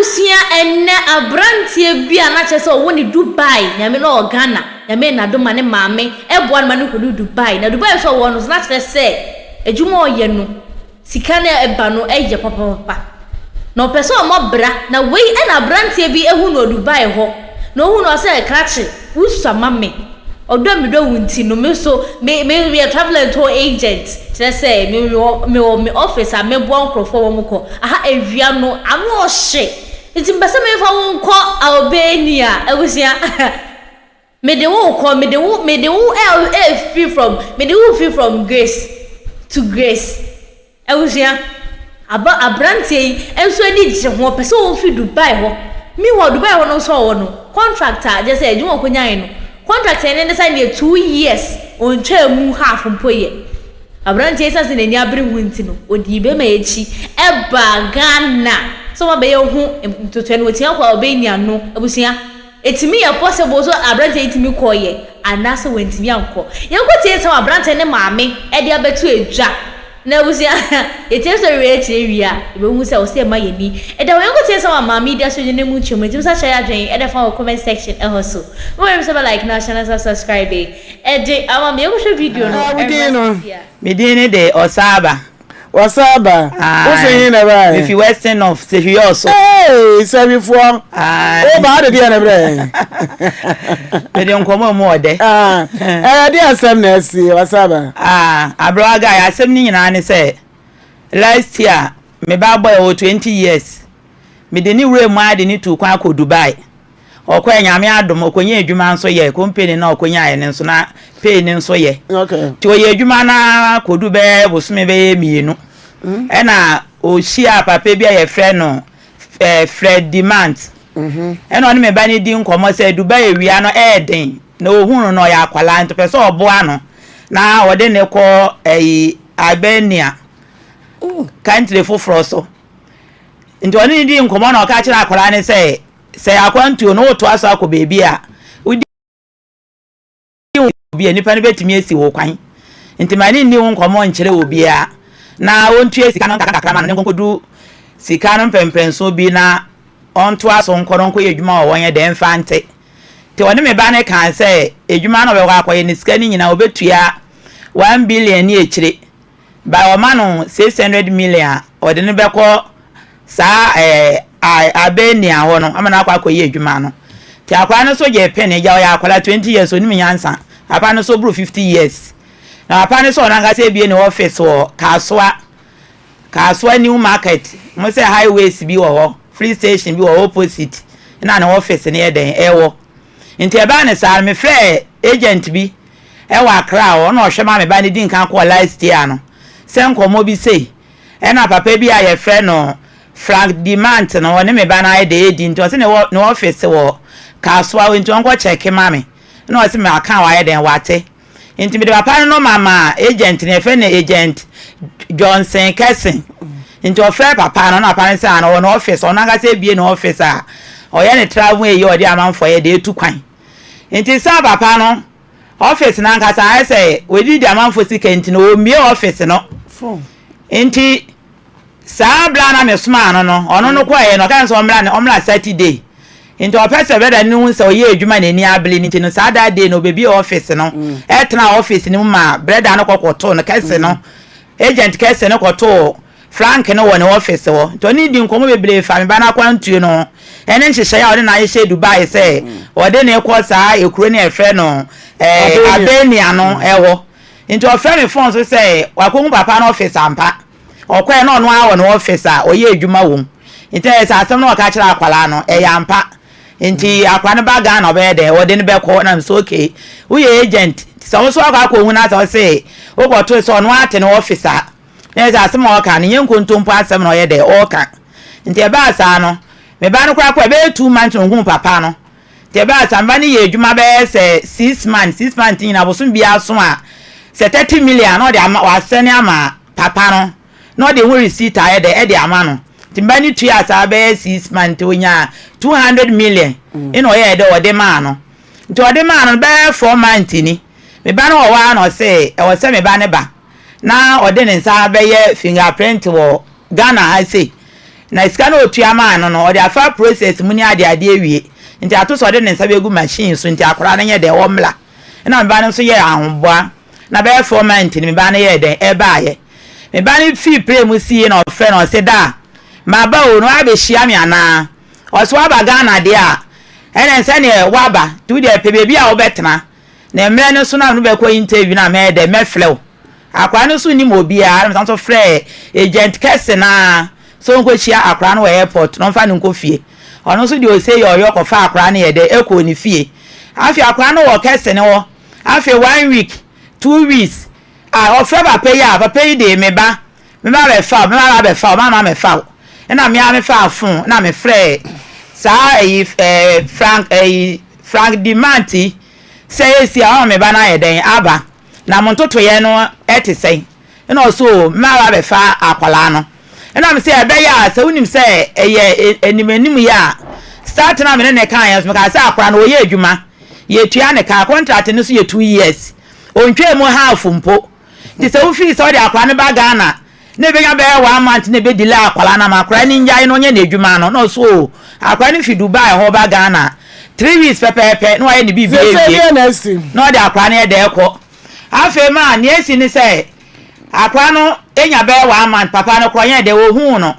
Abusua ɛnnɛ abranteɛ bi a na kyerɛ sɛ ɔwɔ ne Dubai nyame na ɔwɔ Ghana nyame nadom ma ne maame ɛboa no ma no kɔdu Dubai na Dubai nso ɔwɔ no nso na kyerɛ sɛ adwuma ɔyɛ no sika no ɛba no ɛyɛ papapapa na ɔpɛ sɛ ɔmɔ bra na wei ɛna abranteɛ bi ɛhu no wɔ Dubai hɔ na ɔhu no ɔsɛ krakye wo sua ma me Ɔdɔ a medɔ wo nti no, me nso me me meyɛ travel and tour agent. Kyerɛ sɛ me mewɔ mewɔ me office a meboa nkurɔfoɔ wɔn kɔ. Aha awia no ano ɔhye nti mepɛ sɛ memfa wo nkɔ Albania abusua. Mede wo rekɔ mede wo mede wo ɛɛfiri from mede wo refiri from Greece to Greece. Abusua, aba abranteɛ yi nso ani gye ho, ɔpɛ sɛ ɔfi Dubai hɔ. Meanwhile, Dubai hɔ no nso a ɔwɔ no, contract a kyerɛ sɛ adwuma a ɔkɔnyaeɛ no, contract a ɛne ne sign yɛ 2 years, ɔntwaa mu half mpo yɛ. Abranteɛ yi ɛsiane sɛ n'ani abere ho nti no, ɔdii bɛrima yi akyi baa Ghana sɛ ɔba abɛyɛ ho ntotoeɛ no, watumi akɔ Albania no. Abusua. Ɛtumi yɛ possible sɛ aberanteɛ yi tumi kɔeɛ anaasɛ wantumi ankɔ. Yɛnkɔtie nsɛm a aberanteɛ ne maame de abɛto adwa. Na abusua, yɛtie story wei akyire wie a, yɛbɛhu sɛ ɛwɔ sɛ yɛma yɛn ani da hɔ. Yɛnkɔtie nsɛm a maame yi de ato dwa no mu nkyerɛmu. Ɛtumi nso akyerɛ yɛn adwene de fa wɔ comment section ɛhɔ so. Mo werɛ mfi sɛ bɛ like na share na nso subscribe de ama me. Yɛnkɔhwɛ video no Wo din mmra no? sisi a. Me din ne de Ɔsaaba. Wasaaba, wo fi he na ɛbaeɛ? Mefi Western North, Sehwi-Ɔso. Hey, Sehwifoɔ! Wo ba ade deɛ na ɛbrɛ yɛn. Mede nkɔmmɔ mu ɔdɛ. Ah, ɛyɛ de asɛm na asi, Wasaaba. Ah, aberewa guy, asɛm no nyinaa ne sɛ last year me ba boy ɔwɔ 20 years. Mede ne wura mu ade ne tuu kwan akɔ Dubai. Ɔkɔɛ Nyame adom ɔkɔnya adwuma nso yɛ company na ɔkɔnyaeɛ no nso na pay no nso yɛ. Nti ɔyɛ adwuma no ara kɔdu bɛyɛ bosome bɛyɛ mmienu ɛna ɔhyiaa papa bi a yɛfrɛ no eh, Fred Demant. Ɛna ɔne me ba no di nkɔmmɔ sɛ Dubai awia no ɛyɛ den na ɔhu no na ɔyɛ akwadaa nti ɔpɛ sɛ ɔboa no na ɔde ne kɔ ɛyi Albania country foforɔ so. Nti ɔne no dii nkɔmmɔ na ɔka kyerɛ akwadaa no sɛ sɛ akwantuo no wotoa so akɔ baabi a wodi obi a nipa no bɛtumi asi wo kwan nti ma ne nni wo nkɔmmɔ nkyerɛ obiara na ɔntua sika no nkakra ma no ne nkɔnkɔdu sika no mpɛmpɛnso bi na ɔntoa so nkɔ no nkɔyɛ adwuma wɔ wɔn yɛ dɛn mfa nte nti ɔne me ba no kaa sɛ adwuma no ɔbɛkɔ akɔyɛ ne sika no nyinaa ɔbɛtua 1 billion ne akyire ba ɔma no 600 million a ɔde no bɛkɔ saa Albania hɔ no ama no akɔ akɔyɛ adwuma no. Nti akwadaa no nso gye pene gya ɔyɛ akwadaa 20 years, onim nyansa. Papa no nso boro 50 years na papa no sɛ ɔno ankasa ebie ne office wɔ Kasoa, Kasoa New Market mo sɛ highways bi wɔ hɔ, free station bi wɔ hɔ opposite na ne office no yɛ dɛn ɛwɔ. Nti ɛbaa ne saa no, mefrɛ agent bi ɛwɔ Accra hɔ na ɔhwɛ ma me ba ne di nkan kɔɔ last year no sɛ nkɔmmɔ bi sei ɛna papa bi a yɛfrɛ no Frank Demant no ɔne me ba no ayɛ de edi. Nti ɔsɛ ne wɔ ne office wɔ Kasoa hɔ nti ɔnkɔ check ma me na ɔsɛ me aka wayɛ dɛn wate. Nti mede papa no nɔma ma agent no, yɛfrɛ no Agent Johnson Kɛse. Nti ɔfrɛ papa no na papa no sɛ ano wɔ ne office, ɔno ankasa ebie ne office a ɔyɛ ne travel eyi ɔde amanfoɔ yɛ de etu kwan. Nti sɛ papa no office n'ankasa ayɛ sɛ wɔdidi amanfoɔ sika nti no wɔmmie office no. Nti saa bla na mesoma no, ɔno no kɔɛ no ɔka sɛ ɔmmra ne ɔmmra Saturday. Nti ɔpɛ sɛ bɛda ne ho sɛ ɔyɛ adwuma n'ani abere no nti no saa da day no ɔbɛbie office no ɛtena office no mu ma brɛda no kɔkɔtoo no kɛse no, agent kɛse no kɔtoo Frank no wɔ ne office hɔ. Nti ɔne di nkɔmmɔ bebree fa me ba no akwantuo no ho ɛne nhyehyɛeɛ a ɔde no ahyehyɛ Dubai sɛ ɔde ne kɔ saa ekuro no yɛfrɛ no Albania no ɛhɔ. Nti ɔfrɛ me phone so sɛ wakɔhu papa no office ampa. Ɔkɔɛ na ɔno ara wɔ ne office a ɔyɛ adwuma wɔ mu. Nti ɛyɛ sɛ asɛm no ɔka kyerɛ akwalaa no ɛyɛ ampa. Nti akwalaa no ba Ghana ɔbɛyɛ dɛn ɔde no bɛkɔ na nso okay, woyɛ agent sɛ wo nso akɔ akɔhu no asɛ ɔse wokɔto sɛ ɔno ara te ne office a na ɛyɛ sɛ asɛm a ɔka no nyɛ nkontompo asɛm na ɔyɛ dɛn ɔreka. Nti ɛbaa saa no me ba no koraa kɔ ɛbɛyɛ 2 months na ohuu papa no. Nti ɛbaa saa me ba no yɛ adwuma bɛyɛ sɛ 6 months, 6 months nyinaa bosom biara so a sɛ 30 million na ɔde ama wasɛne ama papa no na ɔde ho receipt ayɛ dɛ ɛde ama no. Nti me ba no tua saa bɛyɛ 6 months nti onyaa 200 million ɛna ɔyɛ dɛ ɔde maa no. Nti ɔde maa no bɛyɛ 4 months ni me ba no wɔ hɔ a na ɔse ɛwɔ sɛ me ba ne ba na ɔde ne nsa bɛyɛ fingerprint wɔ Ghana ha sei. Na sika no a ɔtua maa no no, ɔde afa process mu ne adeade awie. Nti ato sɛ ɔde ne nsa bɛgu machine so nti akwadaa no nyɛ dɛn, ɔmmra. Ɛna me ba no nso yɛɛ ahoboa. Na bɛyɛ 4 months no, me ba no yɛɛ dɛn, ɛbaeɛ. Me ba no fii plane mu sii na ɔfrɛ no, ɔse, "Da, maba o, na woabɛhyia me anaa?" Ɔse woaba Ghana deɛ a, ɛnɛ sɛneɛ woaba nti wodeɛ pɛ baabi a wobɛtena. Na mmerɛ no so na no bɛkɔ interview na mɛyɛ dɛ mɛfrɛ wo. Akwadaa no nso nnim obiara, na mesan nso frɛɛ agent kɛse no ara sɛ ɔnkɔhyia akwadaa no wɔ airport na ɔmfa no nkɔ fie. Ɔno nso deɛ ɔsɛ yɛ ɔyɔ kɔfa akwadaa no yɛ dɛ ɛkɔɔ ne fie. Afei akwadaa no wɔ kɛse no hɔ, afei one week, 2 weeks, a ɔfrɛ papa yi a, papa yi de me ba, me ba bɛfa wo, me ba bɛfa wo, mama mɛfa wo. Ɛna me ara mefaa phone na mefrɛɛ saa ɛyi Frank, ɛyi Frank Dimant yi sɛ esi a ɔma me ba no ayɛ dɛn aba na mo ntotoeɛ no ɛte sɛn? Ɛna ɔse o, me ba bɛfa akwadaa no. Ɛna me sɛ ɛbɛyɛ a sɛ wonim sɛ ɛyɛ anim anim yɛ a, start na me ne ne kaeɛ nso mekaa sɛ akwadaa no ɔyɛ adwuma, yɛtua ne ka, contract no nso yɛ 2 years, ɔntwaa mu half mpo. Nti sɛ wofii sɛ wode akwadaa no ba Ghana na ebenya bɛyɛ one month na ebe delay akwadaa no ama akwadaa no ngyae na ɔnyɛ n'adwuma no, na ɔso o, akwadaa no fi Dubai hɔ ba Ghana 3 weeks pɛpɛɛpɛ na wayɛ ne biribi Sɛ awie deɛ na asi. Na ɔde akwadaa no yɛ dɛ kɔ. Afei ma nea esi ne sɛ akwadaa no enya bɛyɛ one month, papa no korɔ nyɛ dɛ ohuu no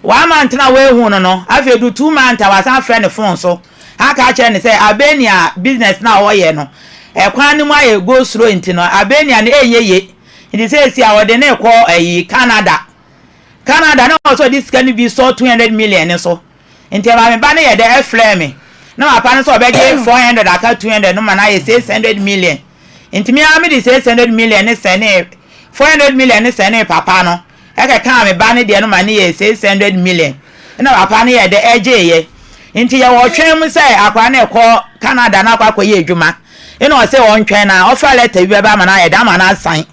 one month na wehu no, afei du 2 month a, wasan frɛ ne phone so aka akyerɛ ne sɛ Albania business na ɔyɛ no, ɛkwan no mu ayɛ go slow, nti no Albania no ɛnyɛ ye, nti sɛ esi a ɔde ne kɔ ɛyi Canada. Canada na ɔsɛ ɔde sika no bi sɔ 200 million ne so. Nti ɛma me ba no yɛ dɛ ɛfrɛ me na papa no sɛ ɔbɛgye 400 aka 200 no ma no ayɛ 600 million. Nti me ara me de 600 million ne sɛne 400 million ne sɛne papa no, ɛkɛka me ba no deɛ no ma ne yɛ 600 million, ɛna papa no yɛ dɛ ɛgyeeɛ. Nti yɛwɔ ɔtwɛn mu sɛ akwadaa no ɛkɔ Canada na akɔ akɔyɛ adwuma, ɛna ɔsɛ ɔntwɛn na ɔfa letter bi bɛba ama no ayɛ dɛ ama no asan.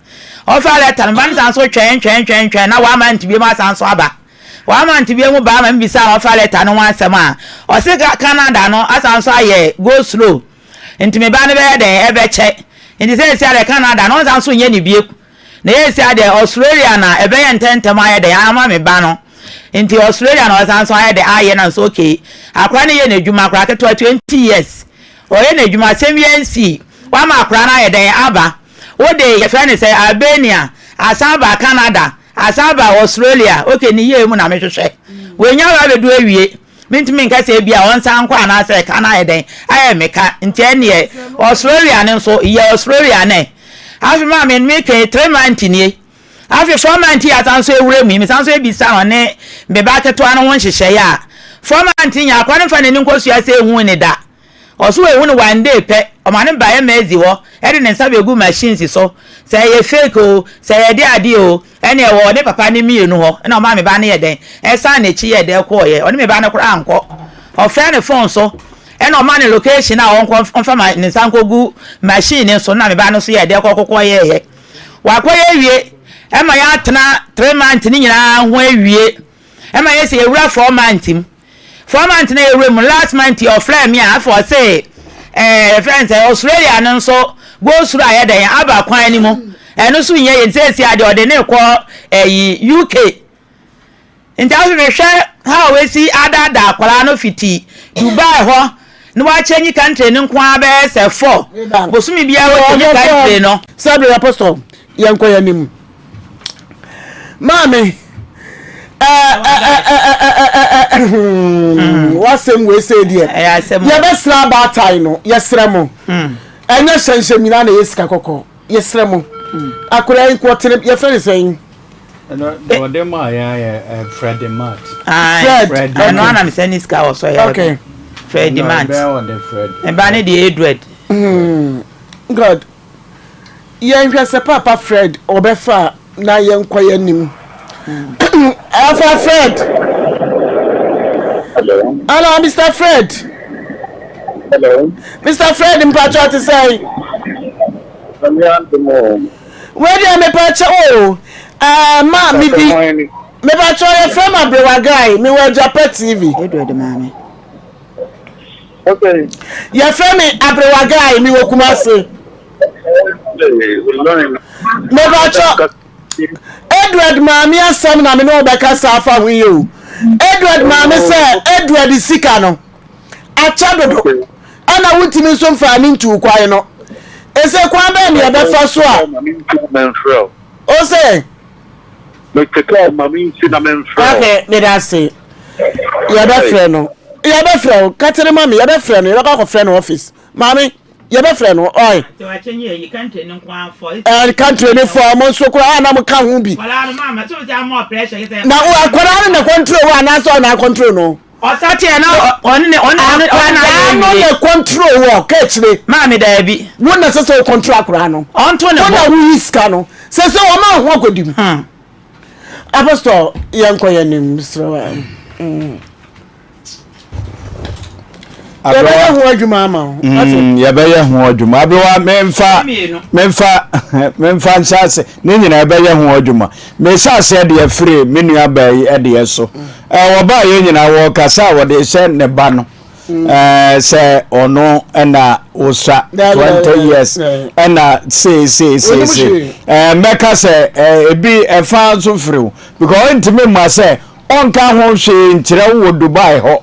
Ɔfa letter no ba no san so twɛn twɛn twɛn twɛn na wama nti bi mu asan so aba wama nti bi mu ba ama mi bisa na ɔfa letter no ho asɛm a, ɔsɛ Canada no asan so ayɛ go slow, nti me ba no bɛyɛ dɛn ɛbɛkyɛ. Nti sɛ esi adeɛ Canada no ɔnsan so nyɛ ne bie na esi adeɛ Australia na ɛbɛyɛ ntɛntɛm ayɛ dɛn ama me ba no. Nti Australia na ɔsan so ayɛ dɛn ayɛ na nso okay, akora no yɛ n'adwuma, akora ketewa 20 years ɔyɛ n'adwuma, asɛm yɛn nsi wama akora no ayɛ dɛn aba. Wode yɛfrɛ no sɛ Albania asan ba Canada asan ba Australia, okay, ne yie mu na mehwehwɛ wɔnya ba abɛdu awie. Mentumi nka sɛ ebi a ɔnsan nkɔ anaasɛ ɛka no ayɛ dɛn ayɛ meka. Nti ɛneɛ Australia no nso yɛ Australia ne afe maa me meka 3 months nie, afe 4 months yi asan so ewura mu yi, mesan so ebisa no ne me ba ketewa no ho nhyehyɛeɛ a 4 months nya akora no mfa n'ani nkɔsua sɛ ehu ne da. Ɔso ehu no one day pɛ, ɔma ne ba yɛ mɛzi hɔ, ɛde ne nsa bɛgu machines so, sɛ ɛyɛ fake o, sɛ ɛyɛ de adeɛ o, ɛne ɛwɔ ne papa ne mmienu hɔ. Ɛna ɔma me ba no yɛ dɛn ɛsan n'akyi yɛ dɛn kɔɔyɛ. Ɔne me ba no koraa nkɔ, ɔfrɛ ne phone so ɛna ɔma ne location a ɔnkɔ ɔmfa ma ne nsa nkɔgu machine ne so, na me ba no so yɛ dɛn kɔkɔkɔ yɛɛyɛ. Wakɔyɛ awie ɛma yɛatena 3 months ne nyinaa ho awie, ɛma yɛ sɛ yɛwura 4 months mu. 4 months na yɛwura mu last month yi, ɔfrɛ me a, afɔ ɔse yɛfrɛ no sɛ Australia no nso go soro a yɛdɛn aba kwan no mu, ɛno nso nyɛ yɛn sɛsi adeɛ, ɔde ne kɔ ɛyi UK. Nti afei mehwɛ how esi adaadaa akwaraa no fiti Dubai hɔ na wakyɛnyi country no nko ara bɛyɛ sɛ four bosomi biara wɔkyɛnyi country no. Sɛbere Apostle, yɛnkɔ yɛn anim. Maame, wasɛm wei sɛ deɛ yɛbɛsrɛ abaatae no, yɛsrɛ mo, ɛnyɛ hyɛnhyɛm nyinaa na ɛyɛ sika kɔkɔɔ. Yɛsrɛ mo, akwadaa yi nkɔtene, yɛfrɛ ne sɛn? Ɔde maa yɛn ayɛ Fred Mart. Fred. Ɛno ana mesɛ ne sika wɔ so yɛ Fred Mart. Ɛba ne deɛ Edward. Good. Yɛnhwɛ sɛ Papa Fred ɔbɛfa na yɛnkɔ yɛn anim. Afa Fred. Hello. Hello, Mr. Fred. Hello. Mr. Fred, mpakyɛ te sɛn? Wei deɛ mepakyɛ o, ma mebi mepakyɛ yɛfrɛ m Aberewa Guy, mewɔ Agyapa TV. Edward maame. Okay. Yɛfrɛ me Aberewa Guy, mewɔ Kumase. Mepakyɛ Edward maame asɛm na me ne wo bɛkasa afa ho yi o. Edward maame sɛ Edward sika no akyɛ dodo ɛna wontumi nso mfaa ne ntuu kwan no. Ese kwan bɛn ne yɛbɛfa so a? O sɛ. Okay, meda ase. Yɛbɛfrɛ no. Yɛbɛfrɛ wo. Katere ma me, yɛbɛfrɛ no. Yɛbɛkɔ akɔfrɛ no office. Maame. Yɛbɛfrɛ no ɔe. Ɛɛ country ne fɔ ɔmo nso koraa a na mo ka ho bi. Na wo akwadaa no na control wo anaasɛ ɔna control no. Ɔsate na ɔne ne ɔne ɔne akwadaa no na control wɔ kɛkyire. Maame daabi. Wo na sɛ sɛ wo control akwadaa no. Ɔnto ne bo. Wo na woyi sika no. Sɛ sɛ wɔn a ho akɔdi mu. Apostol yɛn kɔ yɛn nim srɛ wa. Yɛbɛyɛ ho adwuma ama wo. Mm, yɛbɛyɛ ho adwuma. Abewa memfa memfa memfa nhyɛ ase ne nyinaa yɛbɛyɛ ho adwuma. Mehyɛ aseɛ deɛ firi me nua baa yi deɛ so. Mm. Wɔbaa yɛ nyinaa wɔkasa a wɔde hyɛ ne ba no. Mm. Sɛ ɔno ɛna wosa 20 years ɛna sei sei sei sei. Mɛka sɛ ebi ɛfa nso firi wo because ntumi mma sɛ Ɔnka ho hwee nkyerɛ wo wɔ Dubai hɔ,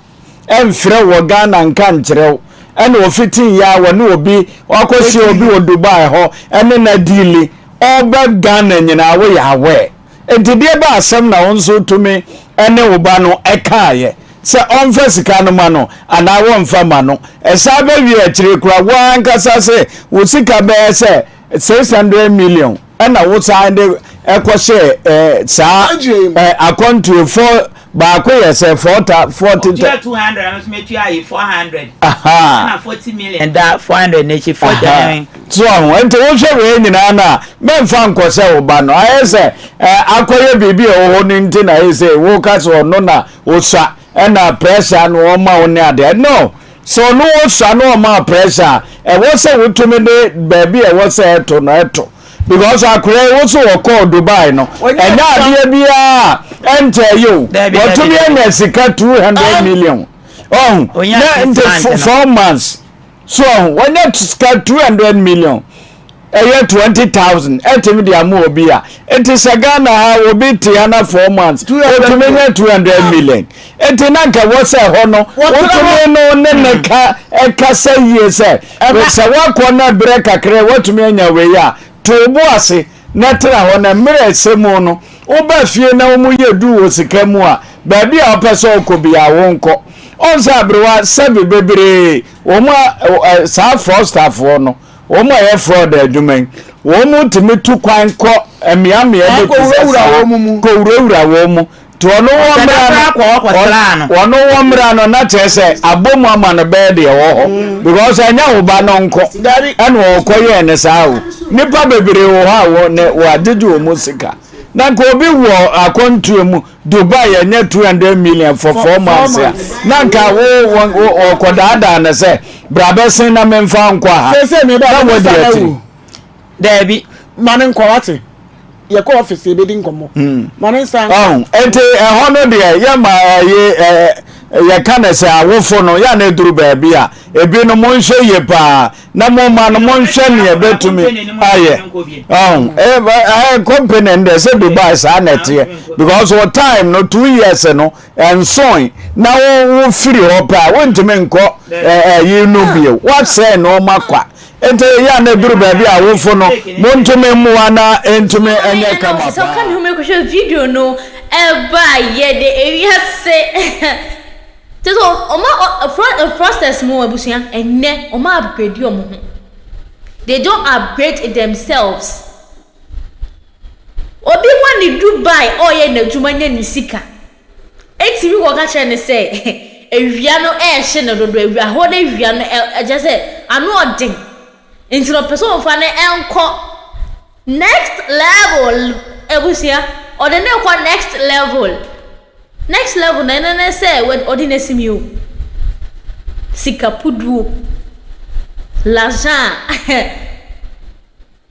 ɛmfrɛ wo wɔ Ghana nka nkyerɛ wo, ɛna ɔfitii yɛ a wɔne obi wakɔhyia obi wɔ Dubai hɔ ɛne no adiili, ɔba Ghana nyinaa woyɛ aware. Nti deɛ bɛ asɛm na wo nso wotumi ɛne wo ba no ɛkaeɛ sɛ ɔmfa sika no ma no anaa wɔmfa ma no? Ɛsan bɛwie akyire koraa wo ankasa se wo sika bɛyɛ sɛ 600 million ɛna wo san de ɛkɔhyɛ ɛɛ saa ɛɛ akɔntuo fɔ baako yɛ sɛ fɔta fɔti tɛ. Ɔtua 200 ɛno nso metua ayi 400. Ɛna 40 million da 400 n'akyi 40 ɛn. So ɔho nti wohwɛ wei nyinaa no a mɛmfa nkɔhyɛ wo ba no ayɛ sɛ ɛɛ akɔyɛ biribi a ɛwɔ hɔ no nti na ayɛ sɛ woka sɛ ɔno na osua ɛna pressure no ɔma wo ne adeɛ no. Sɛ ɔno ɔsua na ɔma wo pressure a, ɛwɔ sɛ wotumi de baabi a ɛwɔ sɛ ɛto no ɛto. Because akora yi wo so wɔkɔɔ Dubai no, ɛnyɛ adeɛ biara a ɛnkyɛ yi o. Wɔtumi anya sika 200 million. Ɔho, na nti 4 months. So ɔho, wɔnya sika 200 million. Ɛyɛ 20,000 ɛtumi de ama obi a, nti sɛ Ghana ha obi te ha na 4 months otumi nya 200 million, nti na nka wɔ sɛ hɔ no wotumi no ne ne ka ɛkasa yie sɛ wakɔ na berɛ kakra watumi anya wei a, to bo ase na tena hɔ na mmerɛ ɛsɛ mu no woba fie na wɔn yɛ du wɔ sika mu a, baabi a wɔpɛ sɛ ɔkɔ biara wɔnkɔ. Ɔn sɛ aberewa sɛbi bebree wɔn a saa fraudsterfoɔ no, wɔn a ɛyɛ fraud adwuma yi, wɔn tumi tu kwan kɔ mmeammea bi te sɛ saa kɔwurawura wɔn mu. Nti ɔno wɔ mmra no, ɔno wɔ mmra no na kyerɛ sɛ abɔ mu ama no bɛyɛ deɛ ɛwɔ hɔ because ɛnyɛ wo ba no nko ɛna ɔkɔ yɛɛ ne saa o. Nipa bebree wɔ hɔ a wɔ ne wɔagyegye wɔn sika na nka obi wɔ akɔntuo mu Dubai ɛnyɛ 200 million for 4 months a, na nka wo wo ɔkɔdaadaa no sɛ bra bɛsen na memfa nkɔ ha na wadi akyiri. Daabi. Ma ne nkɔ wate. Yɛkɔ office yɛbɛdi nkɔmmɔ. Ma ne nsa. Ɔn nti ɛhɔ no deɛ yɛma ɛyi ɛɛ yɛka no sɛ awofo no yɛ na eduru baabi a ebinom monhwɛ yie paa na mo ma no monhwɛ nea ɛbɛtumi ayɛ. Ɔn ɛɛ company no deɛ sɛ Dubai saa na ɛteɛ because wɔ time no 2 years no ɛnsoe na wo wo firi hɔ pɛ a wontumi nkɔ ɛɛ ɛyi no bio, wasɛe nneɛma kwa. Nti yɛ a na eduru baabi a awofo no montumi mmoa na ntumi nyɛ kama Sɛ ɔka ne paa. ho mekɔhwɛ video no ɛba yɛde ewiase kyɛ sɛ ɔma fraudsters mu abusua ɛnɛ ɔma upgrade ɔmo ho. They don't upgrade themselves. Obi wɔ ne Dubai ɔyɛ n'adwuma nya ne sika etimi kɔka kyerɛ ne sɛ awia no ɛɛhye ne dodo, awia hɔ no awia no ɛkyɛ sɛ ano ɔden nti na ɔpɛ sɛ ɔmfa no ɛnkɔ next level. Abusua, ɔde ne kɔ next level, next level na ɛno ne sɛ ɔde n'asi mi o sika puduo l'argent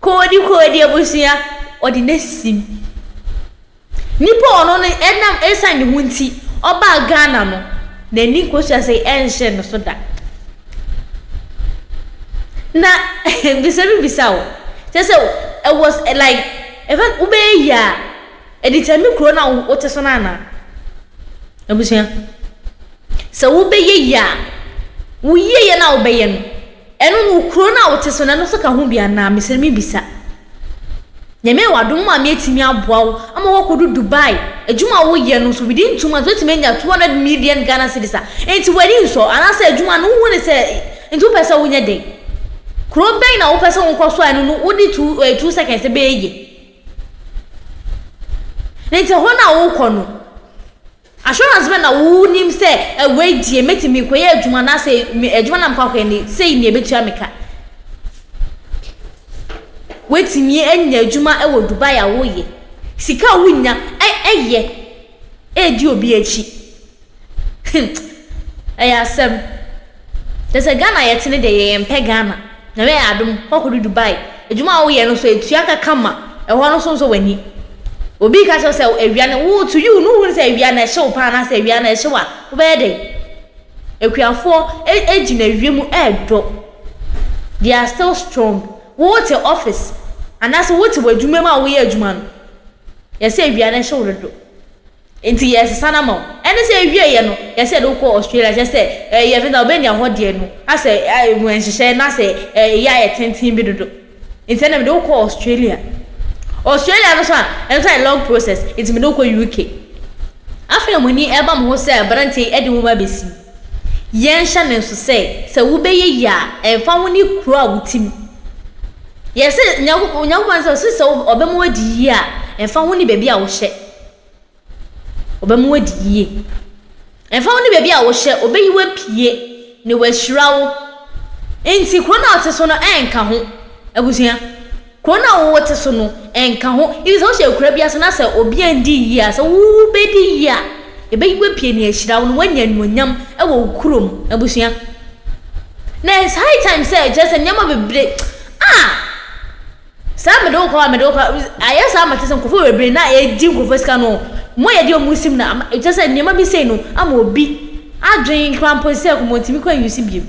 koodi koodi. Abusua, ɔde n'asi mi nipa a ɔno no ɛnam ɛsan ne ho nti ɔbaa Ghana no n'ani nkosua sɛ ɛnhyɛ no so da. Na bisa bi bisa o kyerɛ sɛ ɛwɔ like ɛfɛ wobɛyɛ yie a ɛdetermine kuro no a wote so no anaa. Abusua, sɛ wobɛyɛ yie a, wo yieyɛ no a wobɛyɛ no, ɛno no kuro no a wote so no, ɛno nso ka ho bi anaa? Mesrɛ mebisa. Nyame ayɛ w'adom ma atumi aboa wo ama woakɔdu Dubai. Adwuma a woyɛ no nso within 2 months woatumi anya 200 million Ghana cedis a, nti w'ani nsɔ anaasɛ adwuma no wohu ne sɛ nti wopɛ sɛ wonyɛ dɛn? Kuro bɛn na wopɛ sɛ wokɔ so a ɛno no wode 2 seconds bɛyɛ yie? Nti hɔ no a wokɔ no, assurance bɛ na wonim sɛ ɛwɔ die mɛtumi kɔyɛ adwuma anaasɛ adwuma na mekɔ akɔyɛ ne sei ne ɛbɛtua me ka? Woatumi anya adwuma wɔ Dubai a woyɛ sika a wonya ɛyɛ ɛredi obi akyi. Ɛyɛ asɛm kyɛ sɛ Ghana yɛte ne deɛ yɛyɛ mpɛ Ghana. Nyame yɛ adom kɔkɔdo Dubai, adwuma a woyɛ no so etua ka kama. Ɛhɔ no so nso w'ani obi ka kyerɛ sɛ awia no wo to you no, wohu sɛ awia no ɛhyew paa anaasɛ awia no ɛhyew a, wobɛyɛ dɛn? Akuafoɔ egyina awia mu ɛɛdɔ, they are still strong. Wote office anaasɛ wote w'adwuma mu a woyɛ adwuma no, yɛsɛ awia no ɛhyew dodo nti yɛsesa no ama wo. Ɛne sɛ ewieɛ no yɛsɛ yɛde wokɔ Australia, kyerɛ sɛ ɛyɛ fɛ na wobɛnya hɔ deɛ no asɛ ɛɛ nhyehyɛ na sɛ ɛyɛ ayɛ tenten bi dodo nti ɛna mede wokɔ Australia. Australia no so a, ɛno nso ayɛ long process nti mede wokɔ UK. Afei na mo ani ɛba mo ho sɛ aberanteɛ yi ɛde nwoma abɛsi. Yɛnhyɛ ne nso sɛ wobɛyɛ yie a, ɛmfa ho ne kuro a wotim. Yɛsɛ Onyankopɔn sɛ ɔsɛ sɛ ɔbɛma wadi yie a, ɛmfa ho ne baabi a wohyɛ, ɔbɛma wadi yie. Ɛmfa ho ne baabi a wohyɛ, ɔbɛyi wo apue na wahyira wo. Nti kuro no a ɔte so no ɛnka ho. Abusua, kuro no a wowɔ te so no ɛnka ho. Ibi sɛ wohyɛ kura bi ase na sɛ obi andi yie a, sɛ wobɛdi yie a, ɛbɛyi wo apue na ahyira wo na woanya anuonyam wɔ wo kurom. Abusua, na it's high time sɛ kyerɛ sɛ nneɛma bebree a saa mede wo kɔ a mede wo kɔ ayɛ saa ama kyerɛ sɛ nkurɔfoɔ bebree na ɛdi nkurɔfoɔ sika no mo yɛ de ɔmo sim na kyerɛ sɛ nneɛma bi sei no ama obi adwene kora mpo sɛ kɔmɔ ntumi kɔ anyusi biem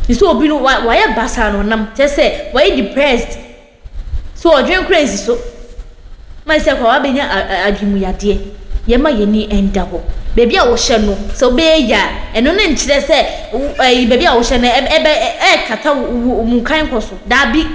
sɛ obi no wayɛ basaa no nam kyerɛ sɛ wayɛ depressed so ɔdwene kora nsi so ma sɛ kɔ wabɛnya adwemuyadeɛ. Yɛma yɛni nda hɔ. Baabi a wohyɛ no sɛ wobɛyɛ yie a, ɛno ne nkyerɛ sɛ ɛyi baabi a wohyɛ no ɛbɛ ɛkata wo mu kan kɔ so. Daabi,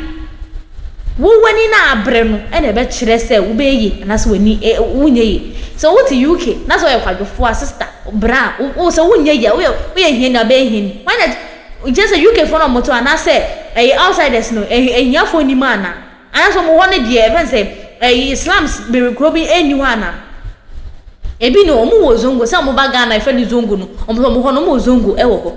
wo w'ani no abere no ɛna ɛbɛkyerɛ sɛ wobɛyɛ yie anaasɛ w'ani wonyɛ yie. Sɛ wote UK na sɛ woyɛ kwadwofoɔ a, sister bra wo sɛ wonyɛ yie a, woyɛ hiani a, wobɛyɛ hiani. Wɔn na kyerɛ sɛ UK foɔ na wɔn to anaasɛ ɛyɛ outsiders no, ahiafoɔ nim ana anaasɛ wɔn hɔ no deɛ ɛfɛn sɛ ɛyɛ slums bebree kuro bi ɛnni hɔ ana? Ebi no wɔn wɔ zongo sɛ wɔn ba Ghana ɛfɛ no zongo no, wɔn wɔn hɔ no wɔn wɔ zongo ɛwɔ hɔ.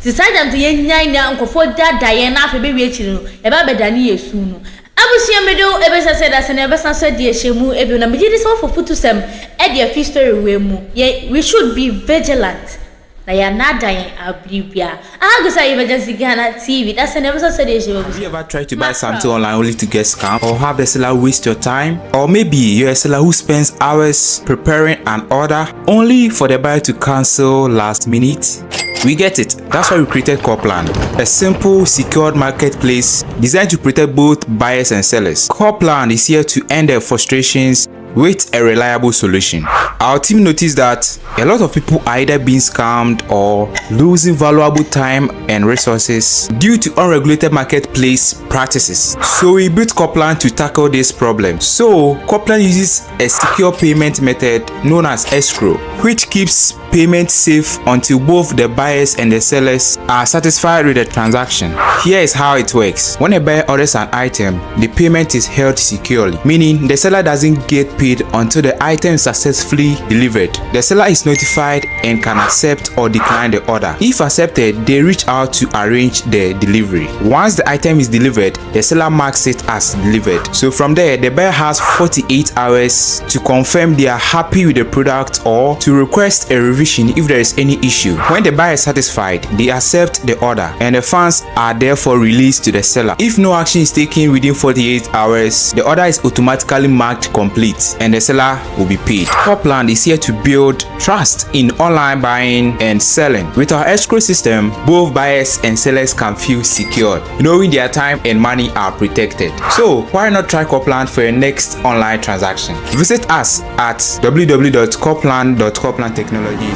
Ti saa gyam te yɛn nyan na nkurɔfoɔ dada yɛn na afei bɛwie akyiri no ɛbɛ abɛdane yɛ su no. Abusua, mede wo ebɛsa sɛ da sɛ na ɛbɛsan so adi ahyɛ mu ebio na megye di sɛ wɔfɔ futusɛm ɛde afi story wei mu. Yɛ we should be vigilant na yɛanada yɛn abere biara. Aha gu sɛ Emergency Ghana TV da sɛ na ɛbɛsan so adi ahyɛ mu. Have you ever tried to buy something online only to get scammed or have the seller waste your time? Or maybe you're a seller who spends hours preparing an order only for the buyer to cancel last minute? We get it. That's why we created Corplan, a simple, secured marketplace designed to protect both buyers and sellers. Corplan is here to end their frustrations with a reliable solution. Our team noticed that a lot of people are either being scammed or losing valuable time and resources due to unregulated marketplace practices. So we built Coplan to tackle this problem. So Coplan uses a secure payment method known as escrow, which keeps payment safe until both the buyers and the sellers are satisfied with the transaction. Here is how it works. When a buyer orders an item, the payment is held securely, meaning the seller doesn't get paid until the item is successfully delivered. The seller is notified and can accept or decline the order. If accepted, they reach out to arrange the delivery. Once the item is delivered, the seller marks it as delivered. So from there, the buyer has 48 hours to confirm they are happy with the product or to request a revision. revision if there is any issue. When the buyer is satisfied, they accept the order and the funds are therefore released to the seller. If no action is taken within 48 hours, the order is automatically marked complete and the seller will be paid. Copland is here to build trust in online buying and selling. With our escrow system, both buyers and sellers can feel secured, knowing their time and money are protected. So, why not try Copland for your next online transaction? Visit us at www.copland.coplandtechnologies.com.